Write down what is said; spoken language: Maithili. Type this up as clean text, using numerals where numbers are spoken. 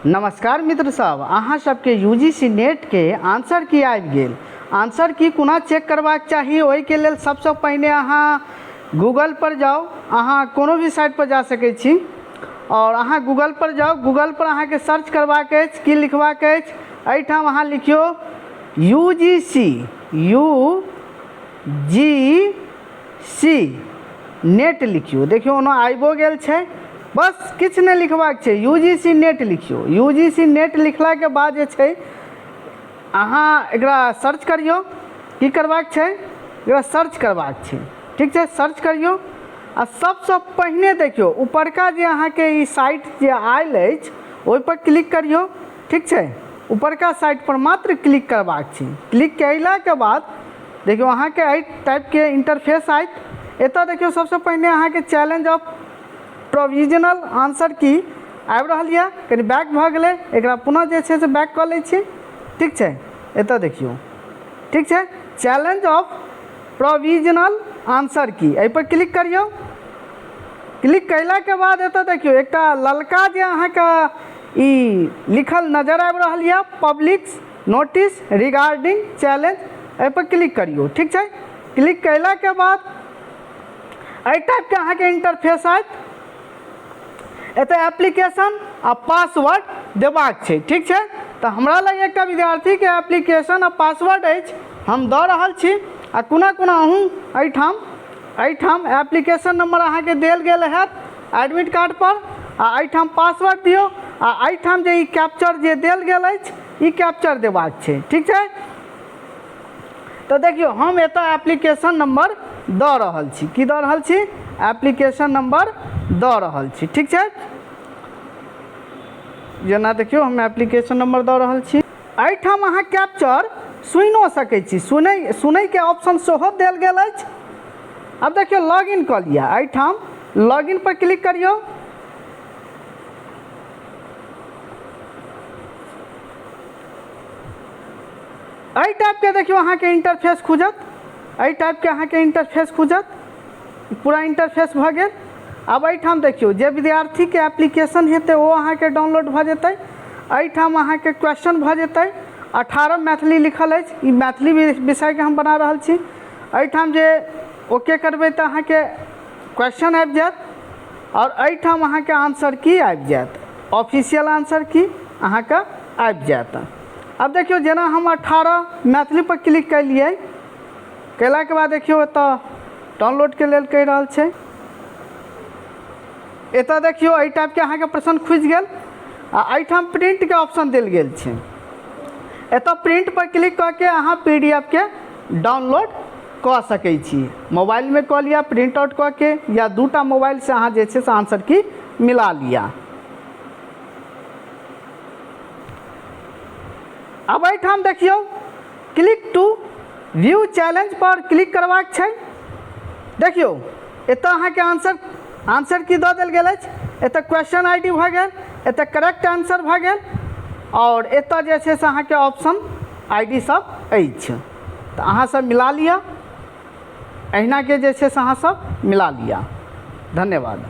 नमस्कार मित्र सब, अहाँ सबके यूजीसी नेट के आंसर की आबि गेल। आंसर की कोना चेक करबाक चाही, ओहिके लेल सबसँ पहिने अहाँ गूगल पर जाउ। अहाँ कोनो भी साइट पर जा सकै छी और अहाँ गूगल पर जाउ। गूगल पर अहाँके सर्च करबाक अछि, की लिखबाक अछि, एहिठाम अहाँ लिखियौ यूजीसी, यू जी सी नेट लिखियौ। देखियौ ओना आबिओ गेल छै, बस किछु नहि लिखबाक छै, यू जी सी नेट लिखियौ। यू जी सी नेट लिखलाके बाद जे छै अहाँ एकरा सर्च करियौ। की करबाक छै? एकरा सर्च करबाक छै, ठीक छै? सर्च करियौ आ सबसँ पहिने देखियौ ऊपरका जे अहाँके ई साइट जे आयल अछि ओहिपर क्लिक करियौ, ठीक छै? ऊपरका साइट पर मात्र क्लिक करबाक छै। क्लिक कयलाके बाद देखियौ अहाँके एहि टाइपके इंटरफेस आयत। एतऽ देखियौ सबसँ पहिने अहाँके चैलेंज ऑफ प्रोविजनल आंसर की आबि रहल यऽ। कनि बैक भऽ गेलै, एकरा पुनः जे छै से बैक कऽ लै छी, ठीक छै? एतऽ देखियौ, ठीक छै, चैलेंज ऑफ प्रोविजनल आंसर की, एहिपर क्लिक करियौ। क्लिक कयलाके बाद एतऽ देखियौ एकटा ललका जे अहाँके ई लिखल नजर आबि रहल यऽ, पब्लिक नोटिस रिगार्डिंग चैलेंज, एहिपर क्लिक करियौ, ठीक छै? क्लिक कयलाके बाद एहि टाइपके अहाँके इंटरफेस आयत। एतऽ एप्लीकेशन आ पासवर्ड देबाक छै, ठीक छै? तऽ हमरा लग एकटा विद्यार्थीके एप्लीकेशन आ पासवर्ड अछि, हम दऽ रहल छी। आ कोना कोना अहूँ एहिठाम एप्लीकेशन नंबर अहाँके देल गेल हैत एडमिट कार्ड पर, आ एहिठाम पासवर्ड दियौ आ एहिठाम जे ई कैप्चर जे देल गेल अछि ई कैप्चर देबाक छै, ठीक छै? तऽ देखियौ हम एतऽ एप्लीकेशन नंबर दऽ रहल छी। की दऽ रहल छी? एप्लीकेशन नंबर दऽ रहल छी, ठीक छै? जेना देखियौ हम एप्लीकेशन नंबर दऽ रहल छी। एहिठाम अहाँ कैप्चर सुनिओ सकै छी, सुनैके ऑप्शन सेहो देल गेल अछि। आब देखियौ लॉगिन कऽ लिअ। एहिठाम लॉगिन पर क्लिक करियौ। एहि टाइपके देखियौ अहाँके इंटरफेस खुजत। एहि टाइपके अहाँके इंटरफेस खुजत, पूरा इंटरफेस भऽ गेल। आब एहिठाम देखियौ जे विद्यार्थीके एप्लीकेशन हेतै ओ अहाँके डाउनलोड भऽ जेतै। एहिठाम अहाँके क्वेश्चन भऽ जेतै। 18 मैथिली लिखल अछि, ई मैथिली विषयके हम बना रहल छी। एहिठाम जे ओके करबै तऽ अहाँके क्वेश्चन आबि जायत आओर एहिठाम अहाँके आंसर की आबि जायत, ऑफिशियल आंसर की अहाँके आबि जायत। आब देखियौ जेना हम 18 मैथिली पर क्लिक केलियै, कयलाके बाद देखियौ एतऽ डाउनलोडके लेल कहि रहल छै। एतऽ देखियौ एहि टाइपके अहाँके प्रश्न खुजि गेल आ एहिठाम प्रिंटके ऑप्शन देल गेल छै। एतऽ प्रिंट पर क्लिक कऽ के अहाँ पीडीएफ के डाउनलोड कऽ सकै छी। मोबाइलमे कऽ लिअ प्रिंट आउट कऽ के, या दूटा मोबाइलसँ अहाँ जे छै से आंसर की मिला लिअ। आब एहिठाम देखियौ क्लिक टू व्यू चैलेंज पर क्लिक करबाक छै। देखियौ एतऽ अहाँके आंसर की दऽ देल गेल अछि। एतऽ क्वेश्चन I D भऽ गेल, एतऽ करेक्ट आंसर भऽ गेल और एतऽ जे छै से अहाँके ऑप्शन I D सब अछि। तऽ अहाँ सब मिला लिअ, एहिनाके जे छै से अहाँ सब मिला लिअ। धन्यवाद।